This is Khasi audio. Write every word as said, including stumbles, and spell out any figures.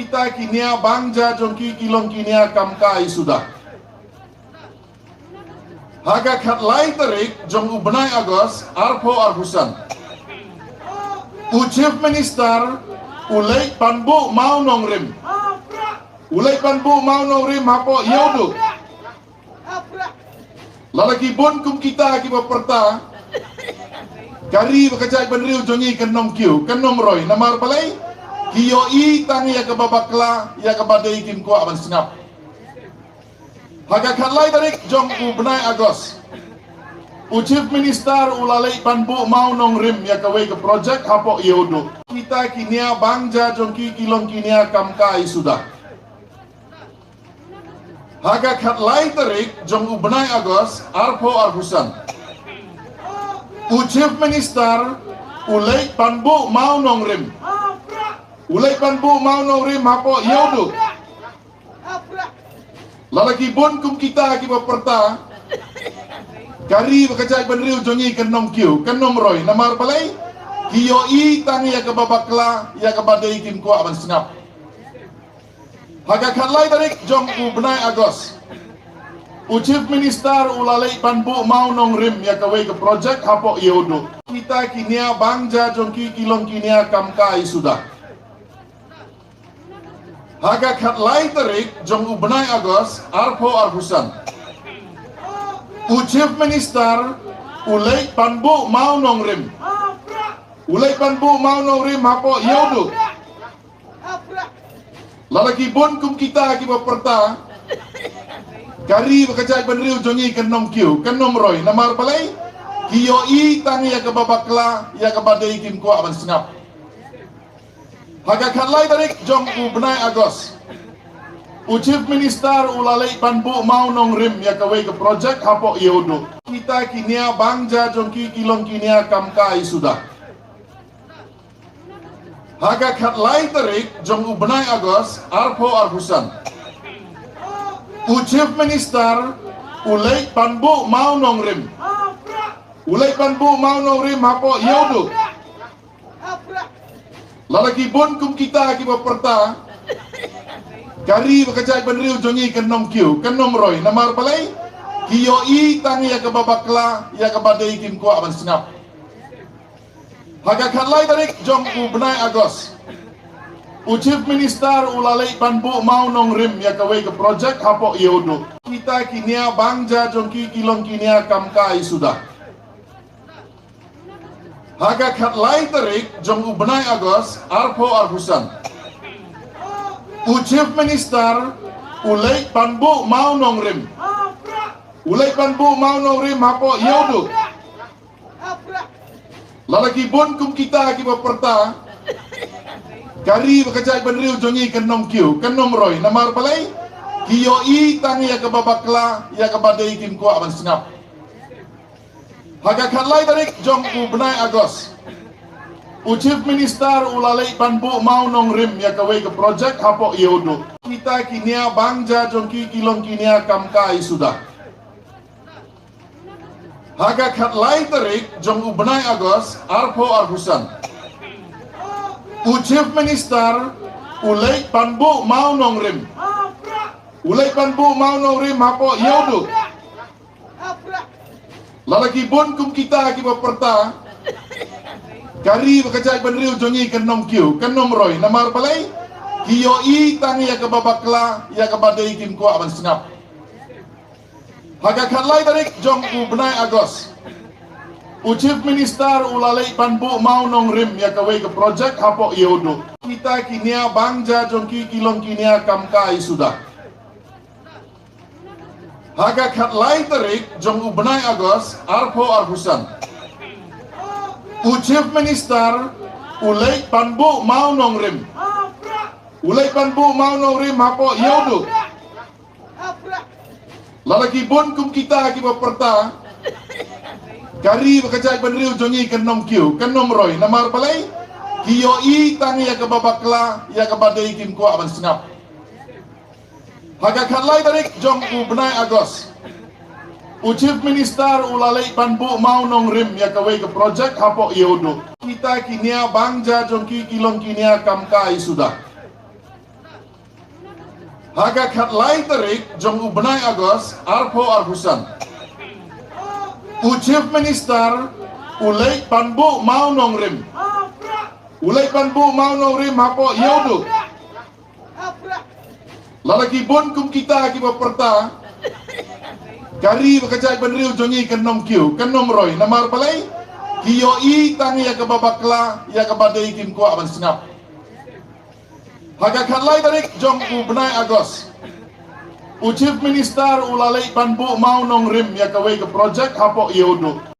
Kita ki nia bang ja jong ki ki long ki nia kam kai suda. Ha ka khatlai tarik jong u bnai August arphew arphew san, u Chief Minister u leit ban buh mawnongrim. U leit ban buh mawnongrim hapoh Ïewduh. Lada ki bun kum kita kiba pyrta, ka ri bad ka jaitbynriew jong ngi kan ym kiew, kan ym roi. Namar balei? Ki ïohi tang ïa kaba bakla, ïa kaba dei, kim kwah ban sngap. Ha ka khatlai tarik jong u bnai August, u Chief Minister u la leit ban buh mawnongrim ïa kawei ka project hapoh Ïewduh. Kita ki nia bang ja jong ki ki long ki nia kam kai suda. Ha ka khatlai tarik jong u bnai August arphew arphew san, u Chief Minister u leit ban buh mawnongrim. U leit ban buh mawnongrim hapoh Ïewduh. Lada ki bun kum kita kiba pyrta, ka ri bad ka jaitbynriew jong ngi kan ym kiew, kan ym roi. Namar balei? Ki ïohi tang ïa kaba bakla, ïa kaba dei, kim kwah ban sngap. Ha ka khatlai tarik jong u bnai August, u Chief Minister u la leit ban buh mawnongrim ïa kawei ka project hapoh Ïewduh. Kita ki nia bang ja jong ki ki long ki nia kam kai suda. Ha ka khatlai tarik jong u bnai August arphew arphew san, u Chief Minister u leit ban buh mawnongrim. U leit ban buh mawnongrim hapoh Ïewduh. Lada ki bun kum kita kiba pyrta, ka ri bad ka jaitbynriew jong ngi kan ym kiew, kan ym roi. Namar balei? Ki ïohi tang ïa kaba bakla, ïa kaba dei, kim kwah ban sngap. Ha ka khatlai tarik jong u bnai August, u Chief Minister u la leit ban buh mawnongrim ïa kawei ka project hapoh Ïewduh. Kita ki nia bang ja jong ki ki long ki nia kam kai suda. Ha ka khatlai tarik jong u bnai August arphew arphew san, u Chief Minister u leit ban buh mawnongrim. U leit ban buh mawnongrim hapoh Ïewduh. Lada ki bun kum kita kiba pyrta, ka ri bad ka jaitbynriew jong ngi kan ym kiew, kan ym roi. Namar balei? Ki ïohi tang ïa kaba bakla, ïa kaba dei, kim kwah ban sngap. Ha ka khatlai tarik jong u bnai August, u Chief Minister u la leit ban buh mawnongrim ïa kawei ka project hapoh Ïewduh. Kita ki nia bang ja jong ki ki long ki nia kam kai suda. Ha ka khatlai tarik jong u bnai August arphew arphew san, u Chief Minister u leit ban buh mawnongrim. U leit ban buh mawnongrim hapoh Ïewduh. Lada ki bun kum kita kiba pyrta, ka ri bad ka jaitbynriew jong ngi kan ym kiew, kan ym roi. Namar balei? Ki ïohi tang ïa kaba bakla, ïa kaba dei, kim kwah ban sngap. Ha ka khatlai tarik jong u bnai August, u Chief Minister u la leit ban buh mawnongrim ïa kawei ka project hapoh Ïewduh. Kita ki nia bang ja jong ki ki long ki nia kam kai suda. Ha ka khatlai tarik jong u bnai August arphew arphew san, u Chief Minister u leit ban buh mawnongrim. U leit ban buh mawnongrim hapoh Ïewduh. Lada ki bun kum kita kiba pyrta, ka ri bad ka jaitbynriew jong ngi kan ym kiew, kan ym roi. Namar balei? Ki ïohi tang ïa kaba bakla, ïa kaba dei, kim kwah ban sngap. Ha ka khatlai tarik jong u bnai August, u Chief Minister u la leit ban buh mawnongrim ïa kawei ka project hapoh Ïewduh. Kita ki nia bang ja jong ki ki long ki nia kam kai suda. Ha ka khatlai tarik jong u bnai August arphew arphew san, u Chief Minister u leit ban buh mawnongrim. U leit ban buh mawnongrim hapoh Ïewduh. Lada ki bun kum kita kiba pyrta, ka ri bad ka jaitbynriew jong ngi kan ym kiew, kan ym roi. Namar balei? Ki ïohi tang ïa kaba bakla, ïa kaba dei, kim kwah ban sngap. Ha ka khatlai tarik jong u bnai August, u Chief Minister u la leit ban buh mawnongrim ïa kawei ka project hapoh Ïewduh. Kita ki nia bang ja jong ki ki long ki nia kam kai suda. Ha ka khatlai tarik jong u bnai August arphew arphew san, u Chief Minister u leit ban buh mawnongrim. U leit ban buh mawnongrim hapoh Ïewduh. Lada ki bun kum kita kiba pyrta, ka ri bad ka jaitbynriew jong ngi kan ym kiew, kan ym roi. Namar balei? Ki ïohi tang ïa kaba bakla, ïa kaba dei kim kwah ban sngap. Ha ka khatlai tarik jong u bnai August, u Chief Minister u la leit ban buh mawnongrim ïa kawei ka project hapoh Ïewduh.